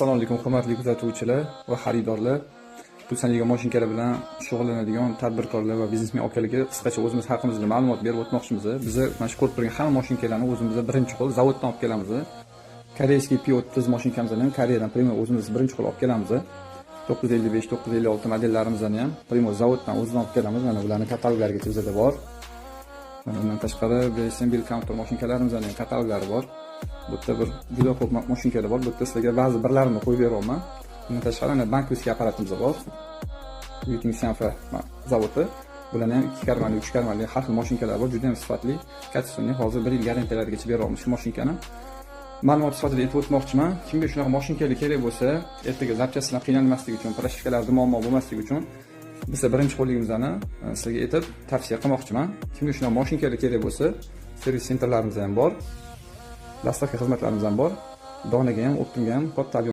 Assalomu alaykum, hurmatli kuzatuvchilar va xaridorlar. Pul sanaydigan mashinkalar bilan shug'ullanadigan tadbirkorlar va biznesmen akalarga qisqacha o'zimiz haqimizda ma'lumot berib o'tmoqchimiz. Biz mana shu ko'rib turgan hamma mashinkalarni o'zimiz birinchi qo'l zavoddan olib kelamiz. Корейский P30 mashinkamizni ham Koreyadan прямой o'zimiz birinchi qo'l olib kelamiz. 955, 956 modellarimizni ham прямой zavoddan o'zidan olib kelamiz. Mana bularni kataloglarigacha bizada bor. Mana undan tashqari BSM Bill Counter mashinkalarimizni ham kataloglari bor. Bu yerda bir juda ko'p mashinkalar bor. Bu yerda sizlarga ba'zi birlarini qo'yib beryapman. Undan tashqari mana банковский apparatimiz bor. Yuting Sanfa zavodi. Bularni ham 2 karmanli, 3 karmanli har xil mashinkalar bor, juda ham sifatli, качественный. Hozir 1 yil garantiyalarigacha beryapmiz shu mashinkani. Ma'lumot sifatida aytib o'tmoqchiman. Kimga shunaqa mashinkalar kerak bo'lsa, ertaga запчасть dan qiynalmaslik uchun, прошивка larda muammo bo'lmasligi uchun biz birinchi qo'lligimizni sizlarga aytib tavsiya qilmoqchiman. Kimga shunaqa mashinkalar kerak bo'lsa, сервис центр larimiz ham bor. Доставка xizmatlarimiz ham bor. Donaga ham, оптом ga ham katta.